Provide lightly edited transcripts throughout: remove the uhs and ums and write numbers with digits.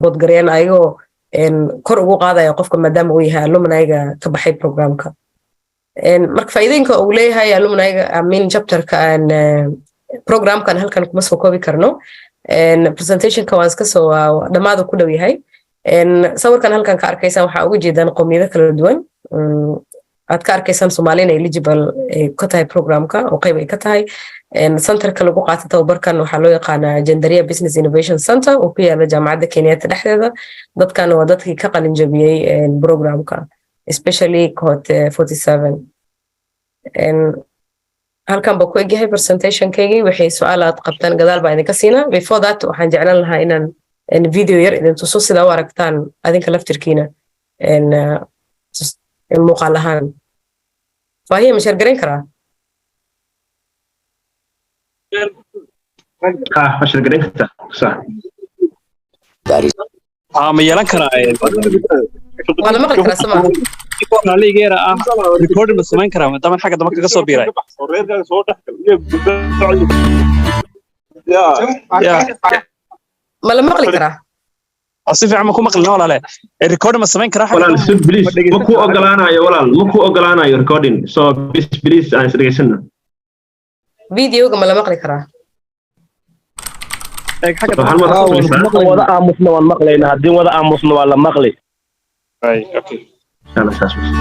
Support gareeyaan ayagoo kor ugu qaadaya qofka, maadaama uu yahay alumniga ka baxay programka. Marka faa'iidooyinka uu leeyahay alumniga, I mean chapterka aan programkan, halkan kuma soo koobi karno. Presentationka waan iska soo dhammaadu ku dhow yahay. Sawirkan halkan ka arkaysaan waxaa uga jeedaan qowmiyado kala duwan. Aad ka arkaysaan Soomaalina eligible ay ka tahay programka oo qayb ay ka tahay. Centerka lagu qaato tababarkan waxaa loo yaqaanaa Gendaria Business Innovation Center oo ku yaala Jaamacadda Kenyatta dhexdeeda. Dadkan waa dadkii ka qalin jabiyey programka, especially cohort 47. Halkan baa ku egyahay presentationkaygii. Wixii su-aal aad qabtaan gadaal baa idinka siinaa. Before that, waxaan jeclaan lahaa inaan video yar idin tuso sida u aragtaan adinka laftirkiina muuqaal ahaan. Faahiya, ma share garayn karaa? Ma share garayn kartaa, sax. Ma yeelan karaa? Waa la maqli karaa, sama? Aligeera ah, recording ma samayn karaa maadaama xagga dambe kaga soo biiray? Ya. Ma la maqli karaa? Si fiican ma ku maqlina, walaale. Recording ma samayn karaa xagga Walaal, dambe? Sug please, ma ku ogolaanayo, walaal, ma ku ogolaanayo recording, so please, please, aan is dhegeysano. Videoga ma la maqli karaa? Eeg xagga So, hal dambe. mar ku fadhiisaa. Wada aamusna waan maqlaynaa. Haddii wada aamusna waa la maqli. Right, okay. Insha Allah, saas weeye.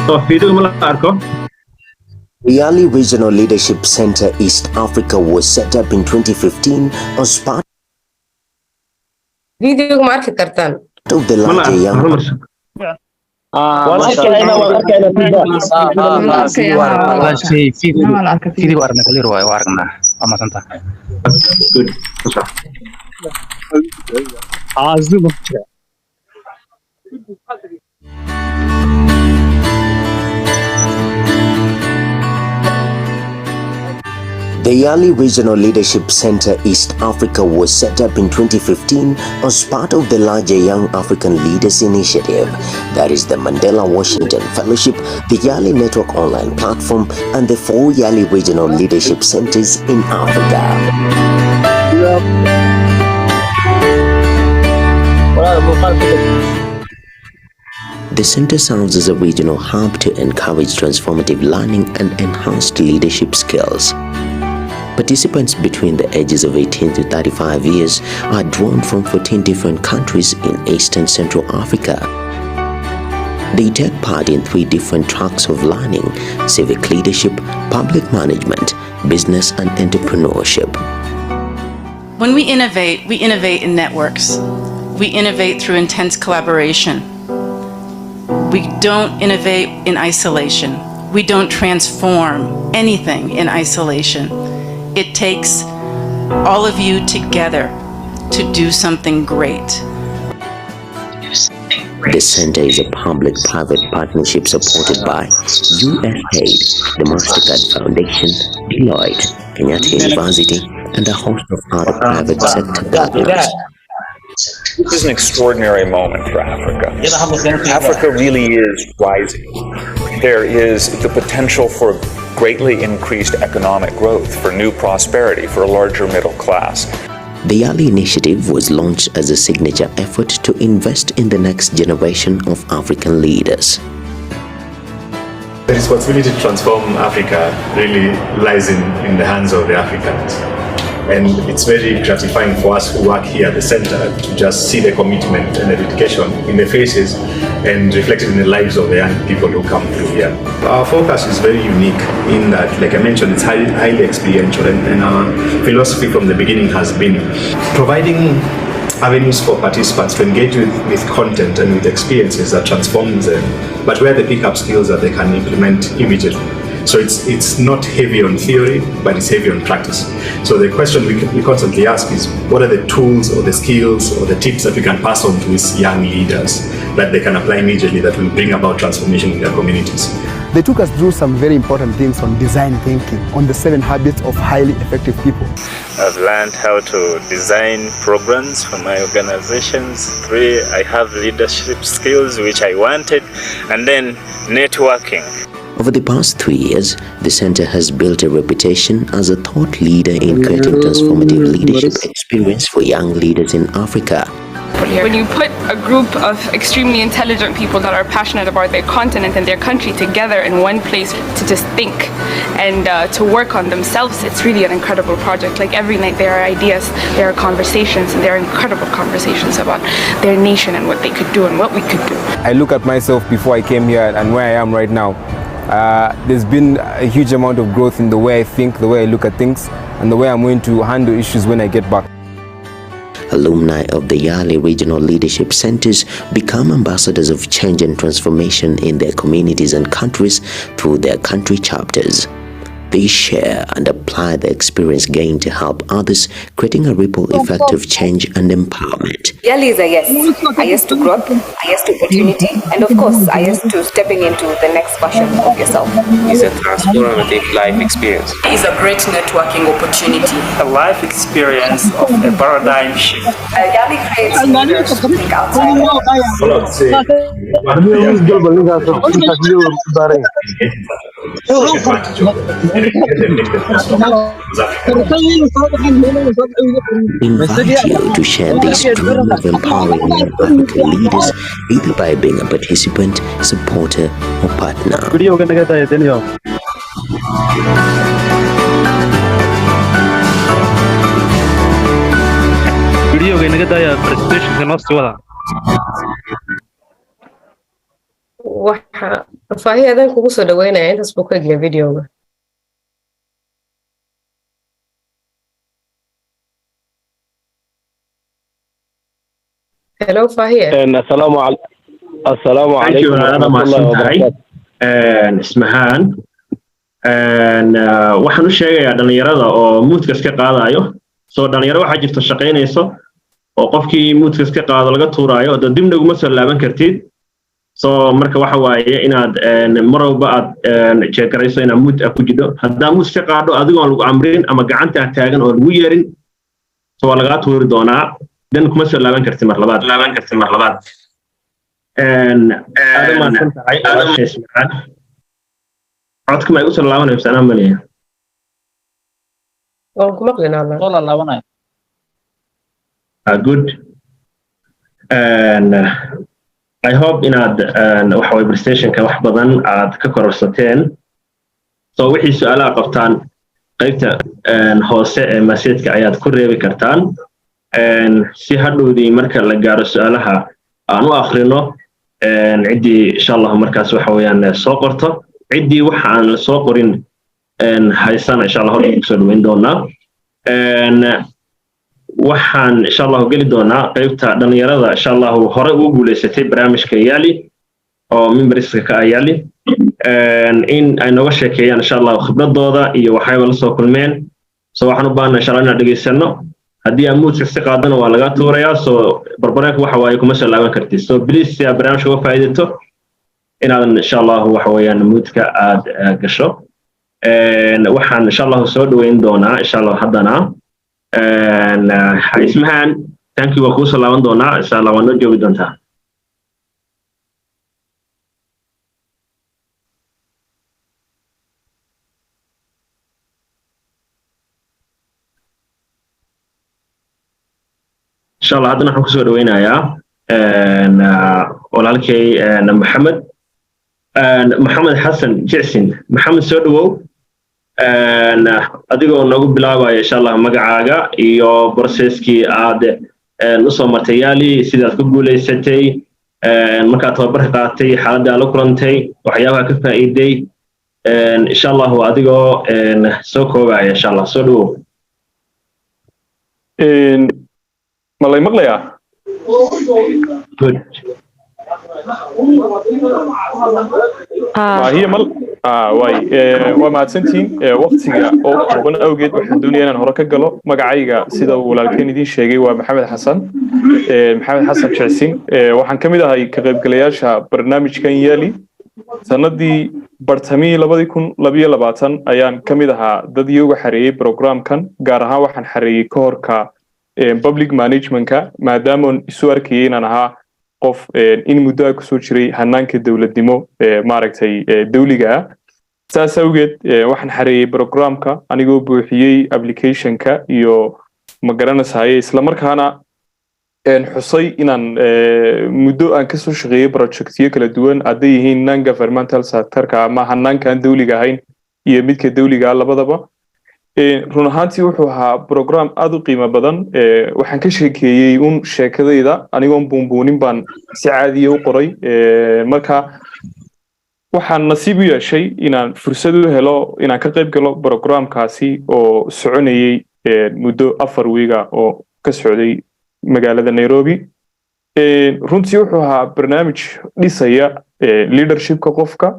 So video ma la arko? YALI Regional Leadership Center East Africa was set up in 2015 as part Videoga ma arki kartaan? of the Ma la larger arko? Young Hal mar. Waan arkaynaa, waan arkaynaa sida. Video aragna, clear waaye, waa aragnaa, waa mahadsantahay. Good. Sax. Ah, Zoom ku jira. The YALI Regional Leadership Center East Africa was set up in 2015 as part of the larger Young African Leaders Initiative. That is the Mandela Washington Fellowship, the YALI Network online platform, and the four YALI Regional Leadership Centers in Africa. Walaal, muuqaal ku deg. The center serves as a regional hub to encourage transformative learning and enhanced leadership skills. Participants between the ages of 18 to 35 years are drawn from 14 different countries in East and Central Africa. They take part in three different tracks of learning: civic leadership, public management, business and entrepreneurship. When we innovate in networks. We innovate through intense collaboration. We don't innovate in isolation. We don't transform anything in isolation. It takes all of you together to do something great. The center is a public-private partnership supported by USAID, the MasterCard Foundation, Deloitte, Kenyatta University, and a host of other private sector partners. This is an extraordinary moment for Africa. Africa really is rising. There is the potential for greatly increased economic growth, for new prosperity, for a larger middle class. The YALI initiative was launched as a signature effort to invest in the next generation of African leaders. The responsibility to transform Africa really lies in the hands of the Africans. And it's very gratifying for us who work here at the center to just see the commitment and the dedication in the faces and reflected in the lives of the young people who come through here. Our focus is very unique in that, like I mentioned, it's highly, highly experiential, and our philosophy from the beginning has been providing avenues for participants to engage with content and with experiences that transform them, but where they pick up skills that they can implement immediately. So it's not heavy on theory, but it's heavy on practice. So the question we constantly ask is, what are the tools or the skills or the tips that we can pass on to these young leaders that they can apply immediately that will bring about transformation in their communities? They took us through some very important things on design thinking, on the seven habits of highly effective people. I've learned how to design programs for my organizations. Three, I have leadership skills, which I wanted, and then networking. Over the past 3 years, the center has built a reputation as a thought leader in creating transformative leadership experience for young leaders in Africa. When you put a group of extremely intelligent people that are passionate about their continent and their country together in one place to just think and to work on themselves, it's really an incredible project. Like, every night there are ideas, there are conversations, and there are incredible conversations about their nation and what they could do and what we could do. I look at myself before I came here and where I am right now. There's been a huge amount of growth in the way I think, the way I look at things, and the way I'm going to handle issues when I get back. Alumni of the YALI Regional Leadership Centers become ambassadors of change and transformation in their communities and countries through their country chapters. They share and apply the experience gained to help others, creating a ripple effect of change and empowerment. YALI is a yes. A yes to growth, a yes to opportunity, and of course, a yes to stepping into the next version of yourself. It's a transformative life experience. It's a great networking opportunity. A life experience of a paradigm shift. YALI creates leaders who think outside the box. Well, I'd say take advantage of them and let them make the most of it. Because Africa Invite you to share this dream of empowering young African leaders, either by being a participant, supporter, or partner. Videoga naga daaya. Videoga naga daaya, presentationka noo sii wada. Waxa faahi adaan kugu soo dhaweynaya, intaas buu ka egya videoga. Hello, Fahiye. Assalaamu Thank you. calaykum Aad waraxmatullaahi mahadsan tahay. wabarakaatu. Ismahaan, waxaan u sheegayaa dhalinyarada oo mute-ka iska qaadayo. Soo dhalinyaro waxaa jirta shaqaynayso oo qofkii mute-ka iska qaado laga tuuraayo, da dibna uguma soo laaban kartid. So marka waxa waaye inaad mar walba aad jeegarayso inaad mute ah ku jidho. Haddaa mute iska qaadho adigoon lagu amrin ama gacanta taagan oo lagu yeerin, so waa lagaa tuuri doonaa, dan kuma soo laaban kartid mar labaad, laaban kartid mar labaad. Aad u mahadsan tahay, walaashay Ismahaan. Codka ma igu soo laabanaya mise anaa malaya? Waan ku maqlinaa Allah. Soo laalaabanaya. Ah, good. And I hope inaad waxa way presentationka wax badan aad ka kororsateen. So wixii su-aalaha qabtaan, qaybta hoose ee message-ka ayaad ku reebi kartaan, si hadhowdii marka la gaaro su-aalaha aan u akhrino ciddii insha Allah markaas waxa weeyaan soo qorto. Ciddii waxa aan la soo qorin haysana, insha Allah hor kusoo dhaweyn doonaa. Waxaan insha Allahu geli doonaa qaybta dhalinyarada insha Allahu hore ugu guuleysatay barnaamijka YALI oo memberska ka ah YALI, in ay nooga sheekeeyaan insha Allahu khibradooda iyo waxayba la soo kulmeen. So waxaan u baahnaa insha Allah inaan dhegeysano. Haddii aad mute-ka si qaadana, waa lagaa tuurayaa. So barbareek waxa waaye kuma soo laaban kartid. So please, si aad barnaamijka uga faa'iidato, inaadan insha Allahu waxa weeyaan mute-ka aad gasho. Waxaan insha Allahu soo dhaweyn doonaa insha Allah haddana Ismahan. Thank you, waa kuu soo laaban doonaa insha Allah, waa noo joogi doontaa. Insha Allah haddana waxaan kusoo dhaweynayaa walaalkay Maxamed, Maxamed Xasan Jicsin. Maxamed, soo dhawow, adigoo noogu bilaabaya insha Allah magacaaga iyo processkii aad usoo martay YALI, sidaad ku guuleysatay, markaad tababarka qaadatay, xaaladda aad la kulantay, waxyaabaha ka faa'iiday, insha Allahu adigoo soo koobaya insha Allah. Soo dhawow. Ma lay maqlayaa? Good. Maahiya mal waay, waa mahadsantihiin. Waqtiga oo kooban awgeed waxaan doonaya inaan hore ka galo. Magacayga, sida uu walaalkeen idiin sheegay, waa Maxamed Xasan, Maxamed Xasan Jecsin. Waxaan ka mid ahay ka qaybgalayaasha barnaamijkan YALI. Sanadii bartamihii 2022 ayaan ka mid ahaa dad iyagu xareeyey programkan. Gaar ahaan waxaan xareeyey kohorka public managementka, maadaamaan isu arkayay inaan ahaa qof in muddo ah kusoo jiray hanaanka dowladnimo, maaragtay, dawliga ah. Saas awgeed waxaan xareeyey programka anigoo buuxiyey applicationka iyo, ma garanaysaye, islamarkaana xusay inaan muddo aan kasoo shaqeeyey projectyo kala duwan, hadday yihiin non governmental sectorka ama hanaankaan dawliga ahayn iyo midka dawliga labadaba. Run ahaantii wuxuu ahaa program aada u qiimo badan. Waxaan ka sheekeeyey un sheekadayda, anigoon buunbuunin baan si caadiya u qoray. Marka waxaan nasiib u yeeshay inaan fursad u helo inaan ka qayb galo programkaasi oo soconayey muddo 4 wiiga oo ka socday magaalada Nairobi. Runtii wuxuu ahaa barnaamij dhisaya leadershipka qofka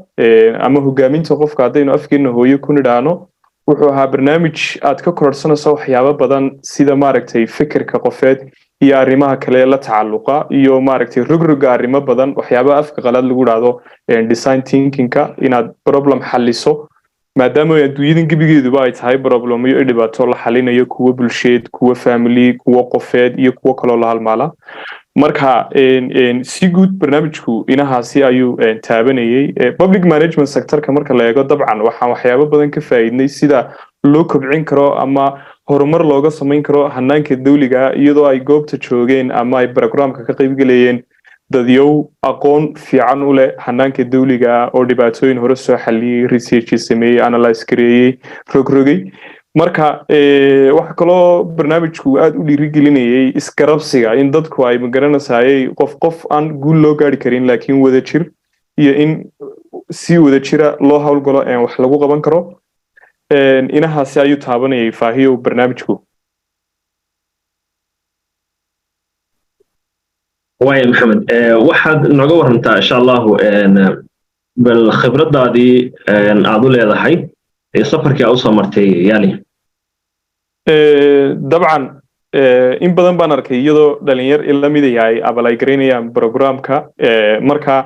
ama hogaaminta qofka, haddaynu afkeena hooyo ku nidhaahno. Wuxuu ahaa barnaamij aad ka kororsanayso waxyaabo badan, sida, maaragtay, fikirka qofeed iyo arrimaha kale la tacalluqa iyo, maaragtay, rogroga arrimo badan, waxyaabaha afka qalaad lagu dhahdo design thinkingka, inaad problem xalliso, maadaama adduunyadan gebigeeduba ay tahay problemyo iyo dhibaato la xalinayo, kuwo bulsheed, kuwo family, kuwo qofeed iyo kuwo kaloo la halmaala. Marka si guud barnaamijku inahaasi ayuu taabanayey. Public management sectorka marka la eego, dabcan waxaan waxyaabo badan ka faa'iidnay sida loo kobcin karo ama horumar looga samayn karo hanaanka dawliga, iyadoo ay goobta joogeen ama ay programka ka qaybgelayeen dadyow aqoon fiican u leh hanaanka dawliga oo dhibaatooyin hore soo xaliyey, research sameeyey, analyse gareeyey, rogrogay. Marka waxa kaloo barnaamijku aada u dhiirigelinayay isgarabsiga, in dadku ay, magaranaysaayey, qof qof aan guul loo gaari karin, laakiin wada jir iyo in si wada jira loo howlgalo wax lagu qaban karo. Inahaasi ayuu taabanayay, Faahiyow, barnaamijku. Waaya Maxamed, waxaad nooga warantaa, insha Allahu, bal khibradaadii aad u leedahay safarkii aad usoo martay YALI. Dabcan in badan baan arkay iyadoo dhalinyar ila mid ay apply garaynayaan programka. Marka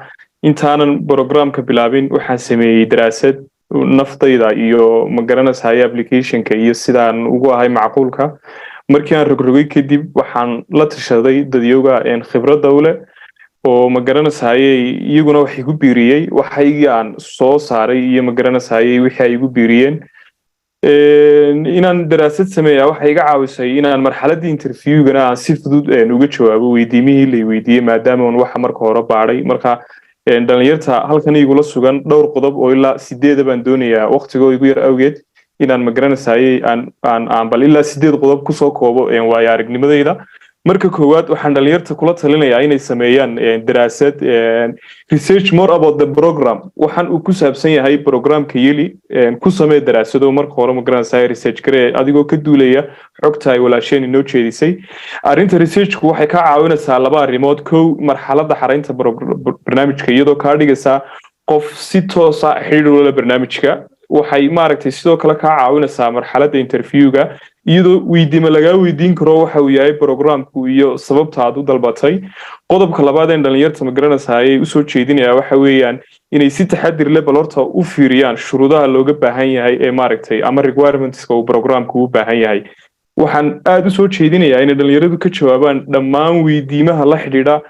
intaanan programka bilaabin waxaan sameeyey daraasad naftayda iyo, ma garanaysahay, applicationka iyo sidaan ugu ahay macquulka. Markii aan rogrogay kadib waxaan la tashaday dadyoga khibradda u leh oo, ma garanaysaayey, iyaguna wax igu biiriyey waxaygii aan soo saaray iyo, ma garanaysaayey, wixii ay igu biiriyeen. Inaan daraasad sameeya waxay iga caawisay inaan marxaladdii interviewgana aan si fudud uga jawaabo weydiimihii lay weydiiyey, maadaama aan waxa marka hore baadhay. Marka dhalinyarta halkan igula sugan dhowr qodob oo ilaa sideeda baan doonayaa, waqtigoo igu yar awgeed, inaan, ma garanaysaayey, aan bal ilaa sideed qodob kusoo koobo waayo aragnimadayda. Marka koowaad, waxaan dhalinyarta kula talinayaa inay sameeyaan daraasad, research more about the program. Waxaan uu ku saabsan yahay programka YALI ku samee daraasado marka hore, ma garanaysaa, research garee adigoo ka duulaya xogta ay walaasheen inoo jeedisay. Arrinta researchku waxay ka caawinaysaa laba arrimood. Kow, marxaladda xaraynta barnaamijka, iyadoo kaa dhigaysaa qof si toosa xidhiidh ula barnaamijka. Waxay, maaragtay, sidoo kale kaa caawinaysaa marxaladda interviewga, iyadoo weydiima lagaa weydiin karo waxa uu yahay programku iyo sababta aad u dalbatay. Qodobka labaad een dhalinyarta, ma garanaysaa, ayay usoo jeedinaya waxa weeyaan inay si taxadir leh bal horta u fiiriyaan shuruudaha looga baahan yahay ee, maaragtay, ama requirementska uu programku u baahan yahay. Waxaan aada usoo jeedinayaa inay dhalinyaradu ka jawaabaan dhammaan weydiimaha la xidhiidha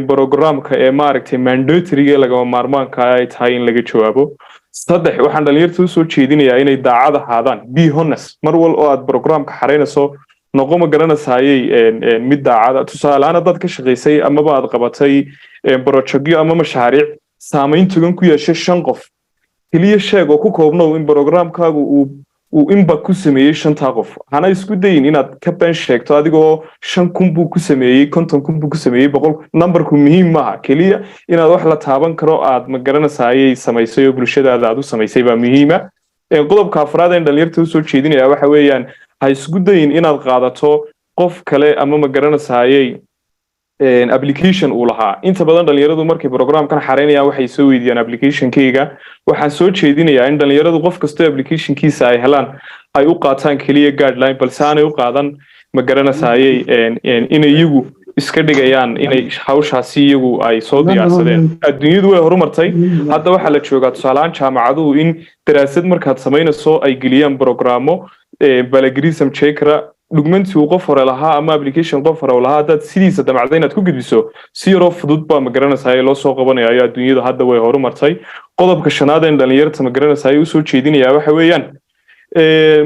programka ee, maaragtay, mandatoryga ee lagama maarmaanka ay tahay in laga jawaabo. Saddex, waxaan dhalinyarta usoo jeedinayaa inay daacad ahaadaan, be honest. Mar wal oo aad programka xaraynayso, noqo, ma garanaysayey, mid daacada. Tusaale ahaan, haddaad ka shaqaysay amaba aad qabatay projectyo ama mashaariic saamayn togan ku yeeshay shan qof, keliya sheeg oo ku koobnow in programkaagu uu impact ku sameeyey shantaa qof. Hana isku dayin inaad ka been sheegto adigoo 5,000 buu ku sameeyey, 50,000 buu ku sameeyey, 100. Numberku muhiim maaha, keliya inaad wax la taaban karo aad, ma garanaysayay, samaysay oo bulshadaada aad u samaysay baa muhiima. Qodobka afraad een dhalinyarta usoo jeedinaya waxa weeyaan ha isku dayin inaad qaadato qof kale ama, ma garanaysayay, application uu lahaa. Inta badan dhalinyaradu markay programkan xareynayaan waxay soo weydiiyaan applicationkayga. Waxaan soo jeedinayaa in dhalinyaradu qof kastoo applicationkiisa ay helaan ay u qaataan keliya guideline, balse aanay u qaadan, ma garanaysayay, inay iyagu iska dhigayaan inay hawshaasi iyagu ay soo diyaarsadeen. Adduunyadu way horumartay. Hadda waxaa la joogaa, tusaaleahaan, jaamacaduhu in daraasad markaad samaynayso ay geliyaan programo plagiarism checkera. Document uu qof hore lahaa ama application qof hore lahaa haddaad sidiisa damacda inaad ku gudbiso, si yaroo fudud baa, ma garanaysaa, loo soo qabanaya. Ayaa adduunyada hadda way horumartay. Qodobka shanaad een dhalinyarta, ma garanaysaa, usoo jeedinayaa waxa weeyaan,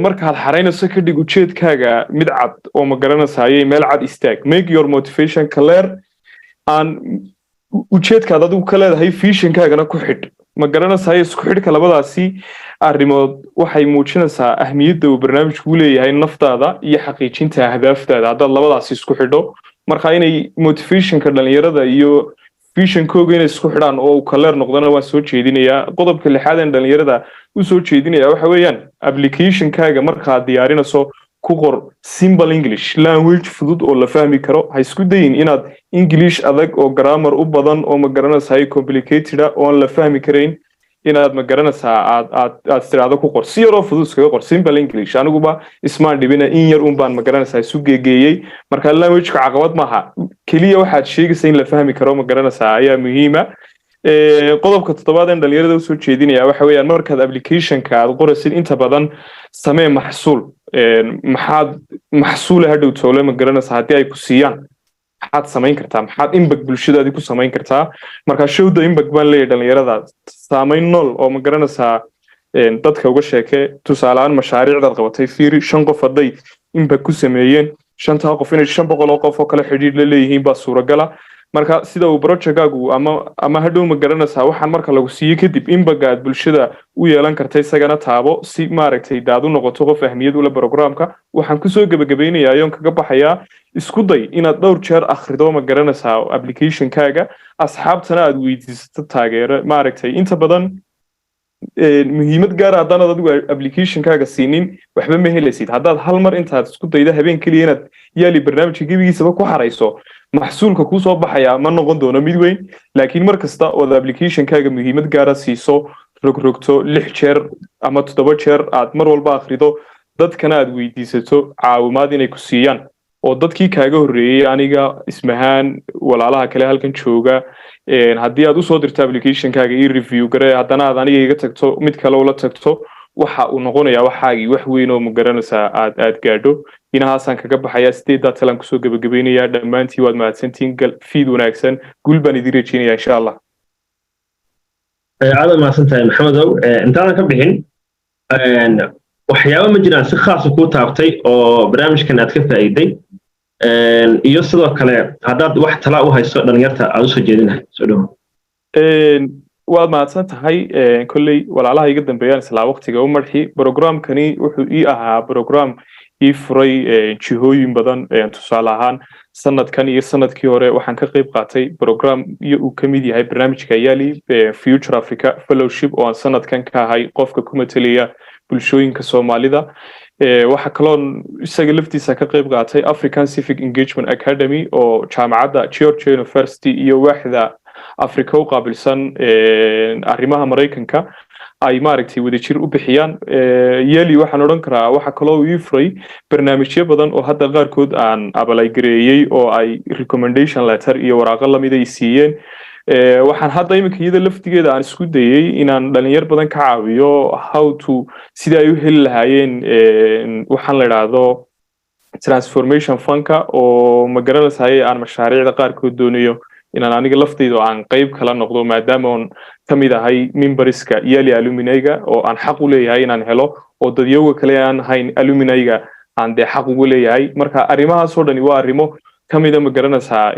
markaad xaraynayso ka dhig ujeedkaaga mid cad oo, ma garanaysaayey, meel cad istaag. Make your motivation clear aan ujeedkaad adigu ka leedahay, visionkaagana ku xidh, ma garanaysaay. Isku xidhka labadaasi arrimood waxay muujinaysaa ahmiyadda uu barnaamijku u leeyahay naftaada iyo xaqiijinta ahdaaftaada haddaad labadaasi isku xidho. Marka inay motivationka dhalinyarada iyo visionkooga inay isku xidhaan oo uu clear noqdana waan soo jeedinayaa. Qodobka lixaad een dhalinyarada u soo jeedinaya waxa weeyaan, applicationkaaga markaad diyaarinayso ku qor simple English language fudud oo la fahmi karo. Ha isku dayin inaad English adag oo grammar u badan oo, ma garanaysaa, complicated ah oo aan la fahmi karayn inaad, ma garanaysaa, aad tiraahdo ku qor. Si yaroo fudud iskaga qor simple English. Aniguba ismaan dhibina, in yar un baan, ma garanaysaa, isu geegeeyey. Marka languageka caqabad maaha, keliya waxaad sheegaysa in la fahmi karo, ma garanaysaa, ayaa muhiima. Qodobka toddobaad een dhalinyarada usoo jeedinaya waxa weeyaan, markaad applicationka aad qoraysid, inta badan samee maxsuul. Maxaad maxsuula hadhow toole, ma garanaysaa, haddii ay ku siiyaan maxaad samayn kartaa, maxaad impact bulshadaadii ku samayn kartaa? Marka show the impact baan leeyahay dhalinyarada. Saamayn nool oo, ma garanaysaa, dadka uga sheeke. Tusaalehaan mashaariicdaad qabatay fiiri. 5 qof hadday impact ku sameeyeen, shantaa qof inay 500 oo qof oo kale xidhiidh la leeyihiin baa suuragala. Marka sida uu projectkaagu ama hadhow, ma garanaysaa, waxaan marka lagu siiyo kadib impactga aad bulshada u yeelan karta isagana taabo, si maaragtay daad u noqoto qof ahmiyad ule programka. Waxaan kusoo gebagabeynayaa ayoon kaga baxayaa, isku day inaad dhowr jeer akhrido, ma garanaysaa, applicationkaaga, asxaabtana aad weydiisato taageero. Maaragtay, inta badan muhiimad gaara haddaanad adigu applicationkaaga siinin, waxba ma helaysid. Haddaad hal mar intaad isku daydo habeen keliya inaad YALI barnaamijka gebigiisaba ku xarayso, maxsuulka kuu soo baxaya ma noqon doono mid weyn. Laakiin mar kasta ood applicationkaaga muhiimad gaara siiso, rogrogto 6 jeer ama 7 jeer, aad mar walba akhrido, dadkana aad weydiisato caawimaad inay ku siiyaan oo dadkii kaaga horreeyey, aniga, Ismahaan, walaalaha kale halkan jooga, haddii aad usoo dirto applicationkaaga ii review gare, haddana aad aniga iga tagto, mid kale ula tagto, waxa uu noqonayaa waxaagii wax weyn oo, ma garanaysaa, aad gaadho. Inahaasaan kaga baxayaa, sideeddaa talaan kusoo gebagabeynayaa. Dhammaantii waad mahadsantihiin. Gal fiid wanaagsan, guul baan idin rajeynaya, insha Allah. Aad mahadsan tahay, Maxamedow. Intaadan ka bixin, waxyaabo ma jiraan si khaasa kuu taabtay oo barnaamijkan aad ka faa'iiday? Iyo sidoo kale haddaad wax tala u hayso dhalinyarta aad usoo jeedinahay, soo dhowo. Waad mahadsan tahay. Kolley walaalaha iga dambeeyaan islaa waqtiga u marxi. Programkani wuxuu ii ahaa program ii furay jihooyin badan. Tusaale ahaan, sanadkan iyo sanadkii hore waxaan ka qayb qaatay program iyo uu ka mid yahay barnaamijka YALI Future Africa Fellowship, oo aan sanadkan ka ahay qofka ku matelaya bulshooyinka Soomaalida. Waxa kaloon isaga laftiisa ka qayb qaatay African Civic Engagement Academy, oo jaamacadda Georgia University iyo waaxda Africa u qaabilsan arrimaha Maraykanka ay maaragtay wadajir u bixiyaan. YALI waxaan odhan karaa waxa kaloo ii furay barnaamijyo badan oo hadda qaarkood aan apply gareeyey oo ay recommendation letter iyo waraaqo lamid ay siiyeen. Waxaan hadda iminka iyada laftigeeda aan isku dayey inaan dhalinyar badan ka caawiyo how to sidii ay u heli lahaayeen waxaan la idhaahdo transformation fundka, oo, ma garanaysaye, aan mashaariicda qaarkood doonayo inaan aniga laftayda aan qayb kala noqdo, maadaama oon ka mid ahay memberska YALI aluminiga oo aan xaq u leeyahay inaan helo, oo dadyowga kale aan ahayn aluminiga aan dee xaq ugu leeyahay. Marka arrimahaasoo dhani waa arrimo kamida, ma garanaysaa,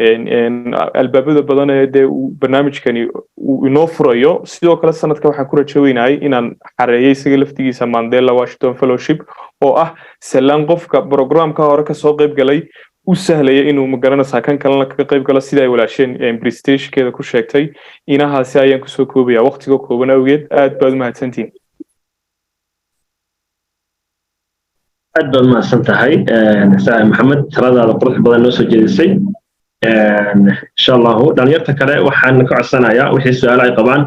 albaabada badan ee dee uu barnaamijkani uu inoo furayo. Sidoo kale sanadka waxaan ku rajo weynahay inaan xareeyay isaga laftigiisa Mandela Washington Fellowship, oo ah salaan qofka programka hore kasoo qayb galay u sahlaya inuu, ma garanaysaa, kan kalena kaga qayb galo, sida ay walaasheen presentationkeeda ku sheegtay. Inahaasi ayaan kusoo koobaya waqtiga kooban awgeed. Aad baad u mahadsantihiin. Aad baad mahadsan tahay, saaxib Maxamed, taladaada qurux badan noo soo jeedisay. Insha Allahu dhalinyarta kale waxaan ka codsanayaa wixii su-aalo ay qabaan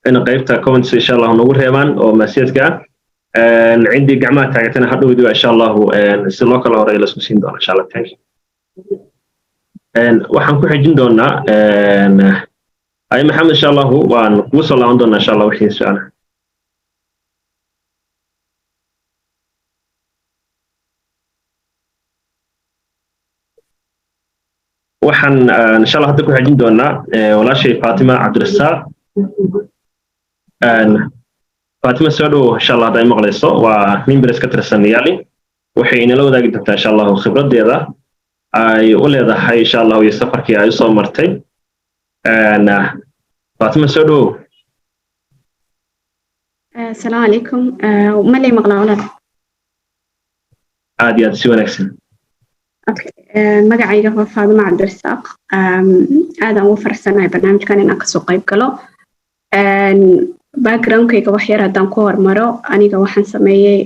in qaybta comments insha Allahu nagu reebaan oo maasiyadka ah. Ciddii gacmaha taagatana hadhowdi insha Allahu si loo kala horeeyo laisku siin doono, insha Allah. Thank you. Waxaan ku xijin doonaa ay Maxamed, insha Allahu waan kugu soo laaban doonaa, insha Allah, wixii su-aalaha. Waxaan insha Allah hadda ku xejin doonaa walaashay Fatima Cabdirasaaq. Fatima, soo dhowow. Insha Allah hadda ay maqlayso, waa members ka tirsan YALI. Waxay inala wadaagi doontaa insha Allahu khibradeeda ay u leedahay insha Allahu iyo safarkii ay usoo martay. Fatima, soo dhowow. Asalaamu calaykum. Ma lay maqlaa, walaal? Aad iyo aad, si wanaagsan. Magacayga waa Faadimo Cabdirasaaq. Aadaan ugu faraxsanahay barnaamijkan inaan kasoo qayb galo. Backgroundkayga wax yar haddaan ku hormaro, aniga waxaan sameeyey,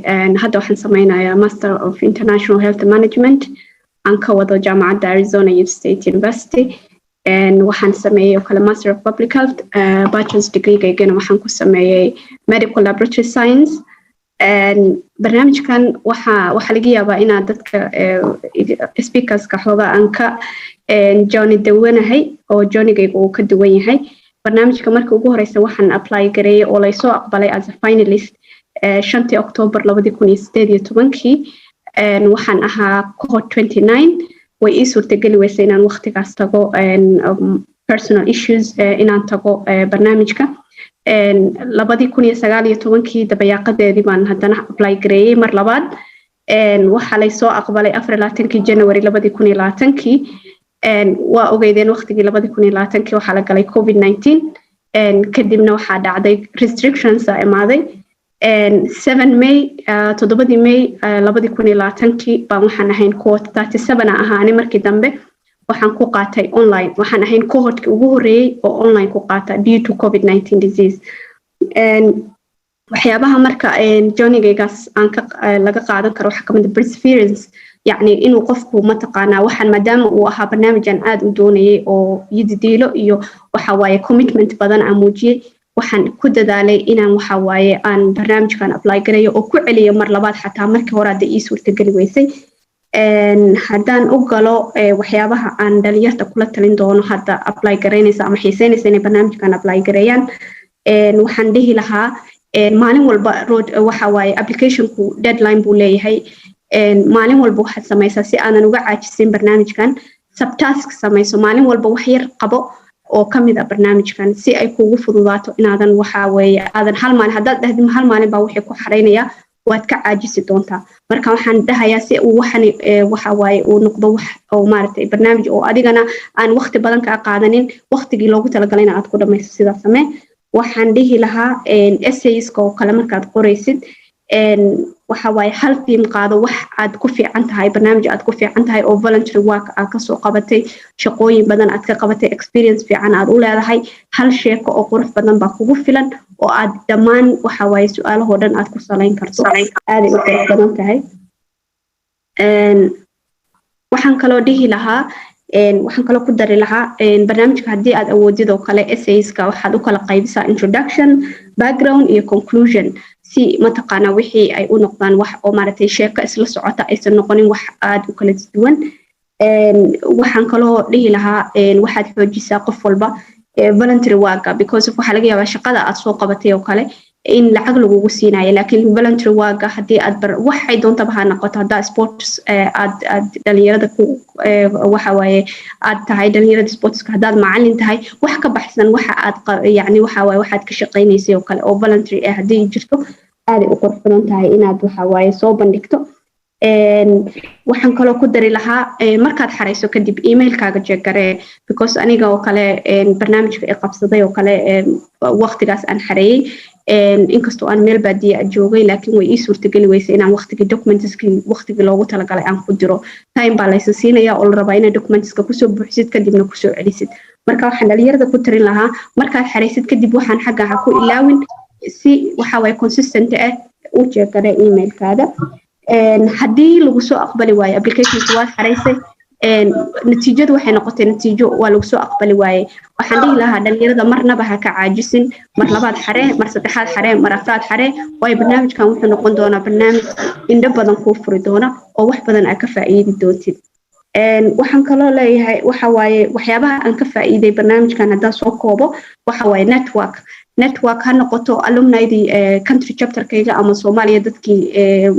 hadda waxaan sameynayaa Master of International Health Management aan ka wado jaamacadda Arizona State University. Waxaan sameeyey oo kale Master of Public Health. Bachelor's degreegaygana waxaan ku sameeyey Medical Laboratory Science. Barnaamijkan waxaa laga yaabaa inaad dadka speakerska xoogaa aan ka journey duwanahay oo journeygayga uu ka duwan yahay. Barnaamijka markii ugu horeysa waxaan apply gareeyey oo laysoo aqbalay as a finalist 5-tii October 2018-kii. Waxaan ahaa cohort 29. Way ii suurtageli weysay inaan waqtigaas tago, personal issues, inaan tago barnaamijka. 2019-kii dabayaaqadeedii baan haddana apply gareeyey mar labaad. Waxaa laysoo aqbalay 24-kii January 2020-kii. Waa ogeydeen waqtigii 2020-kii waxaa la galay COVID-19. Kadibna waxaa dhacday restrictions a imaaday. 7 May, 7-dii May 2020-kii baan waxaan ahayn cohort 37 a ahaani. Markii dambe waxaan ku qaatay online. Waxaan ahayn cohortkii ugu horreeyey oo online ku qaata due to COVID-19 disease. Waxyaabaha marka journeygaygaas aan ka laga qaadan karo waxaa kamid ah perseverance, yacni inuu qofku mataqaanaa waxaan, maadaama uu ahaa barnaamij aan aad u doonayay oo yididiilo iyo waxa waaye commitment badan aan muujiyey, waxaan ku dadaalay inaan waxa waaye aan barnaamijkan apply garayo oo ku celiyo mar labaad, xataa markii hore hadda ii suurtageli weysay. Haddaan u galo waxyaabaha aan dhalinyarta kula talin doono hadda apply garaynaysa ama xiiseynaysa inay barnaamijkan apply gareeyaan, waxaan dhihi lahaa maalin walba road waxa waaye applicationku deadline buu leeyahay. Maalin walba waxaad samaysaa, si aadan uga caajisin barnaamijkan, subtask samayso. Maalin walba wax yar qabo oo kamid ah barnaamijkan, si ay kugu fududaato inaadan waxa weeye aadan hal maalin haddaad dhahdid hal maalin baa wixii ku xaraynaya, waad ka caajisi doontaa. Marka waxaan dhahayaa, si uu waxani waxa waaye uu noqdo wax oo maaragtay barnaamij oo adigana aan waqti badan kaa qaadanin, waqtigii loogu talagalayna aad ku dhamayso, sidaa samee. Waxaan dhihi lahaa essayska oo kale markaad qoraysid, waxa waaye hal theme qaado, wax aad ku fiican tahay, barnaamij aad ku fiican tahay oo voluntary work aad kasoo qabatay, shaqooyin badan aad ka qabatay, experience fiican aad u leedahay. Hal sheeko oo qurux badan baa kugu filan oo aad dhammaan waxa waaye su-aalahoo dhan aad ku salayn karto. Aaday u qurux badan tahay. Waxaan kaloo dhihi lahaa, waxaan kaloo ku dari lahaa, barnaamijka haddii aad awoodid oo kale, essayska waxaad u kala qaybisaa introduction, background iyo conclusion, si mataqaanaa wixii ay u noqdaan wax oo maaragtay sheeko isla socota, aysan noqonin wax aad u kala duwan. Waxaan kaloo dhihi lahaa, waxaad xoojisaa qof walba voluntary worka, because of waxaa laga yaabaa shaqada aad soo qabatay oo kale in lacag lagugu siinayo, laakiin voluntary worka haddii aad bar waxay doontaba ha noqoto, haddaa sports aad dhalinyarada ku waxa waaye aad tahay dhalinyarada sportska, haddaad macalin tahay, wax ka baxsan waxa aad yacni waxa waaye waxaad ka shaqaynaysay oo kale oo voluntary ah haddii jirto, aaday u qurux badan tahay inaad waxa waaye soo bandhigto. Waxaan kaloo ku dari lahaa, markaad xarayso kadib emailkaaga check garee, because aniga oo kale barnaamijka i qabsaday oo kale waqtigaas aan xareeyey, inkastoo aan meel baadiya joogay, laakiin way ii suurtageli weysay inaan waqtigii documentskii waqtigii loogu talagalay aan ku diro. Time baa laysa siinaya oo la rabaa inaad documentska kusoo buuxisid, kadibna kusoo celisid. Marka waxaan dhalinyarada ku tarin lahaa, markaad xaraysid kadib waxaan xagga ha ku ilaawin, si waxa waye consistent ah u check garee emailkaada. Haddii lagu soo aqbali waayo applicationka waad xaraysay, natiijadu waxay noqotay natiijo waa lagu soo aqbali waaye, waxaan dhihi lahaa dhalinyarada marnaba ha ka caajisin. Mar labaad xaree, mar saddexaad xaree, mar afraad xaree, waayo barnaamijkan wuxuu noqon doonaa barnaamij indho badan kuu furi doona oo wax badan aad ka faa'iidi doontid. Waxaan kaloo leeyahay, waxa waaye waxyaabaha aan ka faa'iiday barnaamijkan haddaan soo koobo, waxa waaye network. Network ha noqoto, alumnidii country chapterkayga ama Soomaaliya dadkii,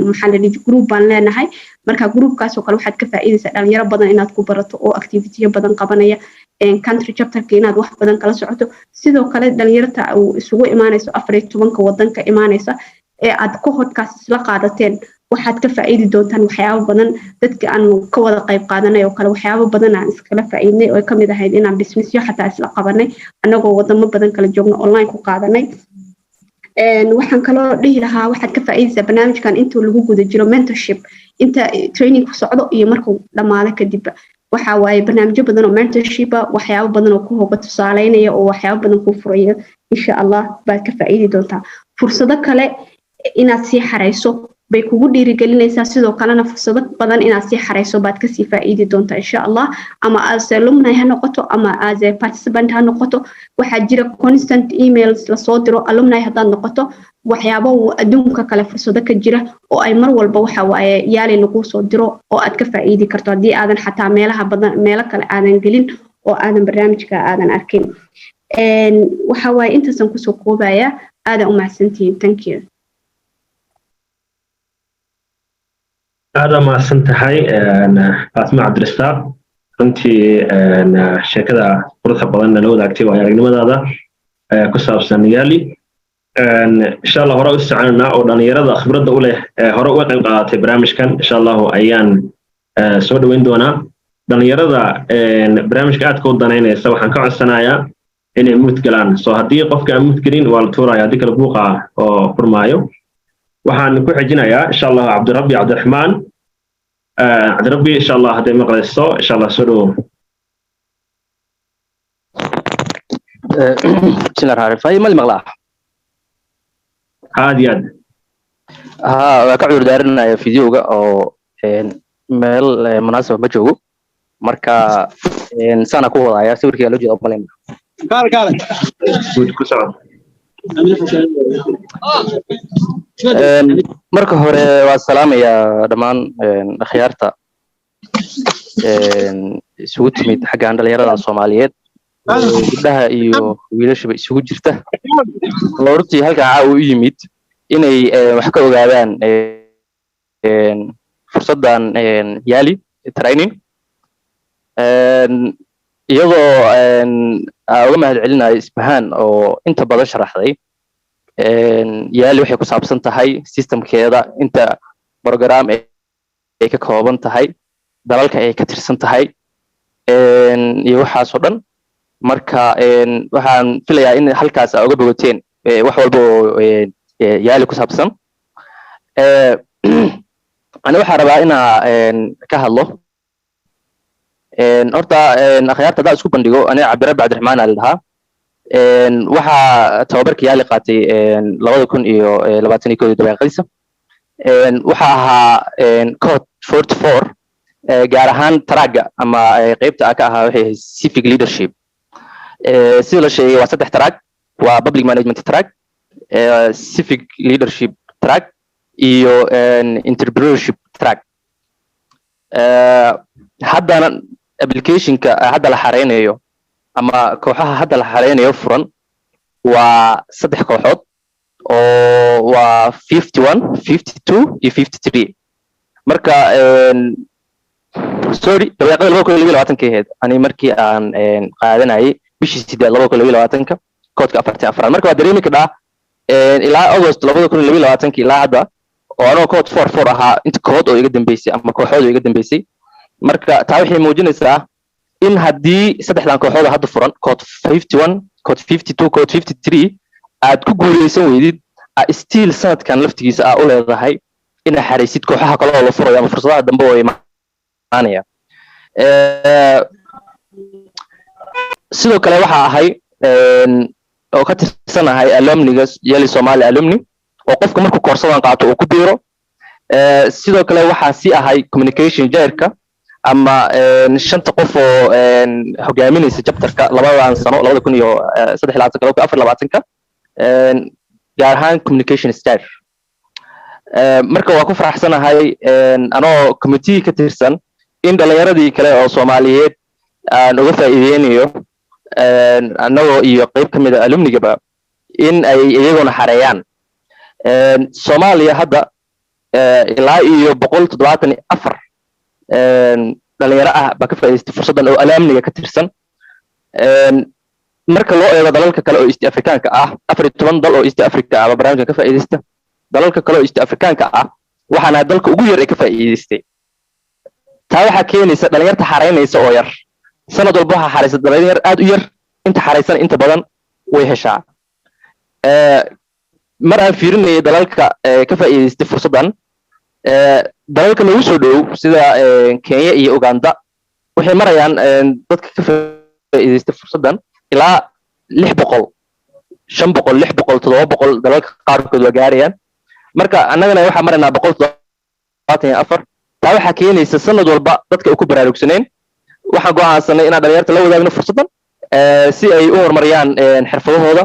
maxaa la dhihi, group baan leenahay. Marka groupkaas oo kale waxaad ka faa'iidaysaa dhalinyaro badan inaad ku barato oo activity badan qabanaya, country chapterka inaad wax badan kala socoto. Sidoo kale dhalinyarta uu isugu imaanayso 14-ka wadanka imaanaysa ee aad cohortkaas isla qaadateen, waxaad ka faa'iidi doontaan waxyaabo badan. Dadka aan ka wada qayb qaadanay oo kale, waxyaabo badan aan iskala faa'iidnay oo ay kamid ahayd inaan businessyo xataa isla qabanay annagoo wadamo badan kala joogno, online ku qaadanay. Waxaan kaloo dhihi lahaa, waxaad ka faa'iidaysaa barnaamijkan intuu lagu guda jiro mentorship, inta training ku socdo iyo markuu dhammaado kadibba. Waxa waaye barnaamijyo badan oo mentorship ah, waxyaabo badan oo ku hoga tusaaleynaya oo waxyaabo badan kuu furaya, insha Allah, baad ka faa'iidi doontaa. Fursado kale inaad sii xarayso bay kugu dhiirigelinaysaa. Sidoo kalena fursado badan inaad sii xarayso baad kasii faa'iidi doontaa, insha Allah, ama as alumni ha noqoto ama as a participant ha noqoto. Waxaa jira constant emails lasoo diro alumni haddaad noqoto, waxyaabo adduunka kale fursado ka jira oo ay mar walba, waxa waaye, YALI lagu soo diro oo aad ka faa'iidi karto haddii aadan xataa meelaha badan, meelo kale aadan gelin oo aadan barnaamijka aadan arkin. Waxa waaye intaasaan kusoo koobaya. Aadan u mahadsantihiin. Thank you. Aada mahadsan tahay, Faatma Cabdirasaaq. Runtii sheekada quruxda badan nala wadaagtay waayo aragnimadaada ku saabsan YALI. Insha Allah hore u soconanaa oo dhalinyarada khibradda u leh hore uga qayb qaadatay barnaamijkan, insha Allahu, ayaan soo dhoweyn doonaa. Dhalinyarada barnaamijka aadka u danaynaysa waxaan ka codsanayaa inay mute galaan. So haddii qofka aan mute gelin, waa la tuuraya, haddii kale buuqa oo furmaayo. Waxaan ku xijinayaa, insha Allah, Cabdirabbi Cabdiraxmaan. Cabdirabbi, insha Allah, hadday maqlayso, insha Allah, soo dhowow. Bismillah rahmaan rahiim. Mali maqlaa? Aad iyo aad. Ha, waa ka cudur daarinaya videoga oo meel munaasaba ma joogo. Marka saana ku wadaya, sawirkii loo jeeda umalayn. Good, ku socod. Marka hore waa salaamayaa dhammaan akhyaarta isugu timid xaggan, dhalinyarada Soomaaliyeed, gabdhaha iyo wiilashaba isugu jirta, oo runtii halkan caawa u yimid inay wax ka ogaadaan fursaddan YALI training, iyadoo aan uga mahad celinayo Isbahaan oo inta badan sharaxday YALI waxay ku saabsan tahay, systemkeeda, inta program ay ka kooban tahay, dalalka ay ka tirsan tahay iyo waxaas oo dhan. Marka waxaan filayaa in halkaas aa uga bogateen wax walba oo YALI ku saabsan. Ani waxaa rabaa inaa ka hadlo horta akhyaarta haddaa isku bandhigo. Aniga Cabdirabbi Cabdiraxmaan aa la dhahaa. Waxaa tababarka YALI qaatay 2021-dii dabaaqadiisa. Waxaa ahaa cohort 44, gaar ahaan trackga ama qeybta aa ka ahaa waxay ahayd civic leadership. Sida la sheegay, waa saddex track: waa public management track, civic leadership track iyo entrepreneurship track. Haddana applicationka hadda la xareynayo ama kooxaha hadda la xareynayo furan waa saddex kooxood oo waa 51, 52 iyo 53. Marka sorry, dabeeqada 2022-ka ahayd ani markii aan qaadanayay bishii sideed 2022-ka, cohortka 44aad. Marka waa dareemi kadhaa ilaa August 2022-ka ilaa hadda oo anoo cohort 44 ahaa, inta cohort oo iga dambeysay ama kooxood oo iga dambeysay. Marka taa waxay muujinaysaa in haddii saddexdan kooxood oo hadda furan, cohort 51, cohort 52, cohort 53, aad ku guuleysan weydid, still sanadkan laftigiisa aa u leedahay inaad xaraysid kooxaha kale oo la furayo ama fursadaha dambe oo imaanaya. Sidoo kale waxaa ahay oo ka tirsanahay alumniga YALI Somali alumni, oo qofka markuu koorsadan qaato uu ku biiro. Sidoo kale waxaa sii ahay communication chairka ama shanta qof oo hogaaminaysa chapterka labadan sano, 2023-ka, 2024-ka, gaar ahaan communication chair. Marka waa ku faraxsanahay anoo committee ka tirsan in dhalinyaradii kale oo Soomaaliyeed aan uga faa'iideynayo, annagoo iyo qayb ka mid a alumnigaba, In ay iyaguna xareeyaan. Soomaaliya hadda ilaa iyo 174 dhalinyaro ah baa ka faa'iidaystay fursaddan oo alumniga ka tirsan. Marka loo eego dalalka kale oo East Africaanka ah, 14 dal oo East Africa ah baa barnaamijkan ka faa'iidaysta. Dalalka kale oo East Africaanka ah, waxaana dalka ugu yar ee ka faa'iidaystay. Taa waxaa keenaysa dhalinyarta xareynaysa oo yar. Sanad walba waxaa xareysa dhalinyar aad u yar. Inta xareysan inta badan way heshaa. Mar aan fiirinayay dalalka ka faa'iidaystay fursaddan, dalalka nagu soo dhow sida Kenya iyo Uganda waxay marayaan dadka ka faa'iidaystay fursaddan ilaa 600, 500, 600, 700, dalalka qaarkood waa gaarayaan. Marka annagana waxaa maraynaa 174. Taa waxaa keenaysa sanad walba dadka ay ku baraarugsaneen. Waxaan go'aansanay inaan dhalinyarta la wadaagno fursaddan si ay u horumariyaan xirfadahooda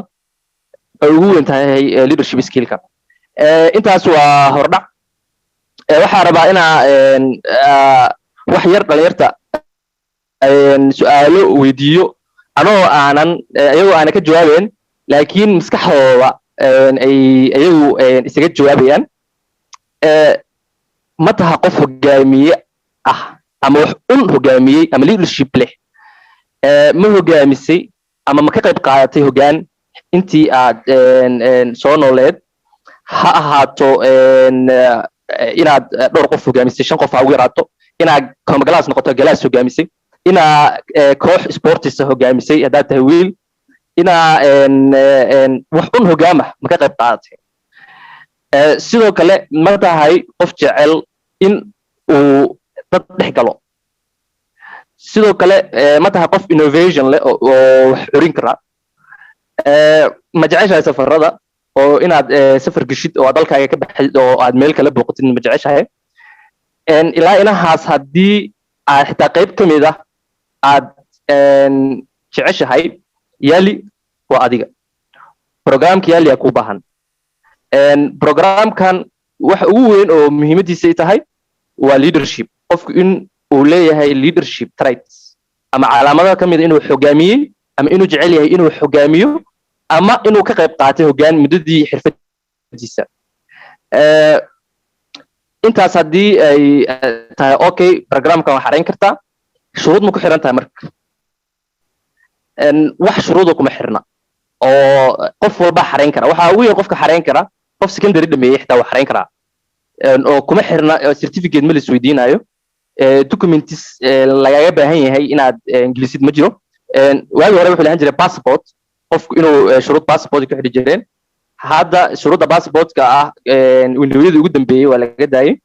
ay ugu weyn tahay leadership skillka. Intaas waa hordhac. Waxaa rabaa inaa wax yar dhalinyarta su'aalo weydiiyo, anoo aanan iyagoo aanan ka jawaabeyn, laakiin maskaxdooda ay iyagu isaga jawaabayaan. Ma taha qof hogaamiye ah ama wax un hogaamiyey ama leadership leh? Ma hogaamisay ama ma ka qayb qaadatay hogaan intii aad soo nooleed? Ha ahaato inaad dhowr qof hogaamisay, shan qof ha ugu yaraato, inaad class noqoto, class hogaamisay, inaa koox sportisa hogaamisay haddaad tahay wiil, inaa wax un hogaama ma ka qayb qaadatay? Sidoo kale, ma tahay qof jecel in uu dad dhex galo? Sidoo kale, ma tahay qof innovation leh oo wax curin kara? Ma jeceshahay safarada oo inaad safar geshid oo aad dalkaaga ka baxid oo aad meel kala booqatid ma jeceshahay? Ilaa inahaas haddii aad xitaa qayb ka mid ah aad jeceshahay, YALI waa adiga. Programka YALI aa kuu baahan. Programkan waxa ugu weyn oo muhiimadiisa ay tahay waa leadership, qofku in uu leeyahay leadership traits ama calaamadaha ka mid a inuu hogaamiyey ama inuu jecel yahay inuu hogaamiyo ama inuu ka qayb qaatay hogaan muddadii xirfadiisa. Intaas haddii ay tahay okay, programkan waa xarayn kartaa. Shuruud ma ku xiran tahay? Marka wax shuruuda kuma xirna oo qof walba xarayn kara. Waxaa ugu yar qofka xarayn kara qof secondary dhameeyey xitaa waa xarayn karaa, oo kuma xirna certificate, ma la isweydiinayo documents lagaga baahan yahay inaad ingiliisid ma jiro. Waagii hore wuxuu lahaan jiray passport, qofku inuu shuruud passport ku xidhi jireen. Hadda shuruudda passportka ah windowyadii ugu dambeeyey waa laga daayey,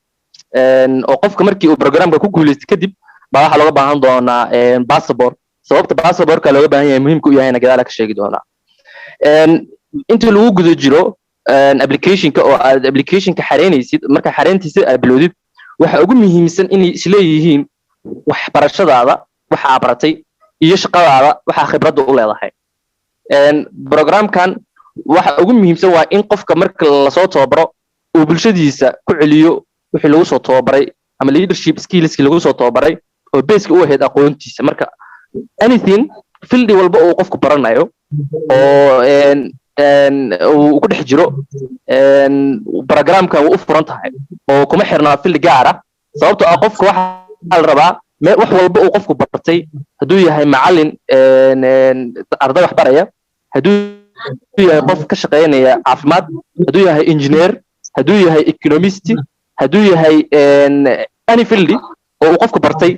oo qofka markii uu programka ku guuleystay kadib baa waxaa looga baahan doonaa passport. Sababta passportka looga baahan yahay, muhiimka u yahayna, gadaala ka sheegi doonaa. Inta lagu guda jiro applicationka oo aad applicationka xareynaysid, marka xareyntiisa aad bilowdid, waxa ugu muhiimsan inay isleeyihiin waxbarashadaada, waxa aad baratay, iyo shaqadaada, waxaa khibradda u leedahay. Programkan waxa ugu muhiimsan waa in qofka marka lasoo tababaro uu bulshadiisa ku celiyo wixii lagu soo tababaray ama leadership skillskii lagu soo tababaray oo baseka u ahayd aqoontiisa. Marka anything, fieldi walba uu qofku baranayo oo uu ku dhex jiro, programkan wuu u furan tahay oo kuma xirnaa fieldi gaar ah, sababtoo ah qofka waxaa la rabaa wax walba uu qofku bartay, hadduu yahay macallin arday wax baraya, hadduu yahay qof ka shaqeynaya caafimaad, hadduu yahay engineer, hadduu yahay economist, hadduu yahay any field oo uu qofku bartay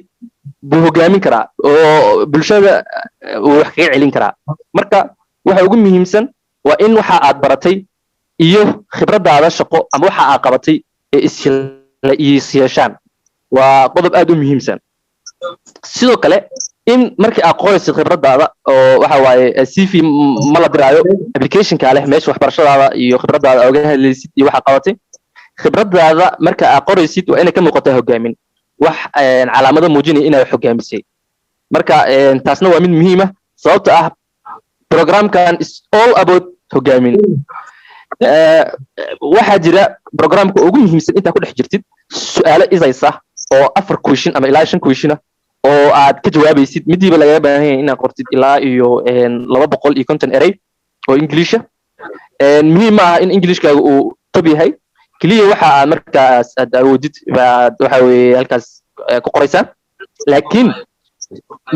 buu hogaamin karaa oo bulshada uu wax kaga celin karaa. Marka waxa ugu muhiimsan waa in waxa aad baratay iyo khibradaada shaqo ama waxa aad qabatay ee is yeeshaan. Waa qodob aad u muhiimsan. Sidoo kale, in markii aad qoraysid khibradaada oo waxa waaye CV ma la diraayo, applicationka leh meesha waxbarashadaada iyo khibradaada oga hadlaysid iyo waxa qabatay. Khibradaada marka aad qoraysid waa inay ka muuqataa hogaamin, wax calaamado muujinaya inaad hogaamisay. Marka taasna waa mid muhiim ah, sababta ah programkan is all about hogaamin. Waxaa jira programka ugu muhiimsan intaa ku dhex jirtid su'aalo isaysa oo afar question ama ilaa shan question ah oo aad ka jawaabaysid. Midiiba lagaga baahan yahay inaad qortid ilaa iyo 250 erey oo Ingiliisha. Muhiim ma aha in Englishkaaga uu top yahay. Keliya waxa aad markaas aad awoodid baad waxa weeye halkaas ku qoraysaa. Laakiin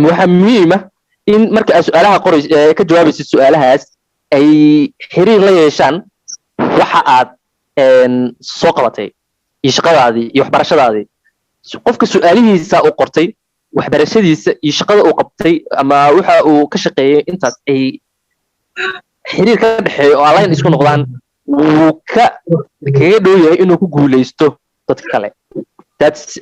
waxaa muhiim ah in marka aad su-aalaha qorays, ka jawaabaysid, su-aalahaas ay xiriir la yeeshaan waxa aad soo qabatay iyo shaqadaadii iyo waxbarashadaadii. Qofka su-aalihiisa uu qortay, waxbarashadiisa iyo shaqada uu qabtay ama waxa uu ka shaqeeyay intaas ay xiriir ka dhexeeyo oo align isku noqdaan, wuu ka kaga dhow yahay inuu ku guuleysto dadka kale. That's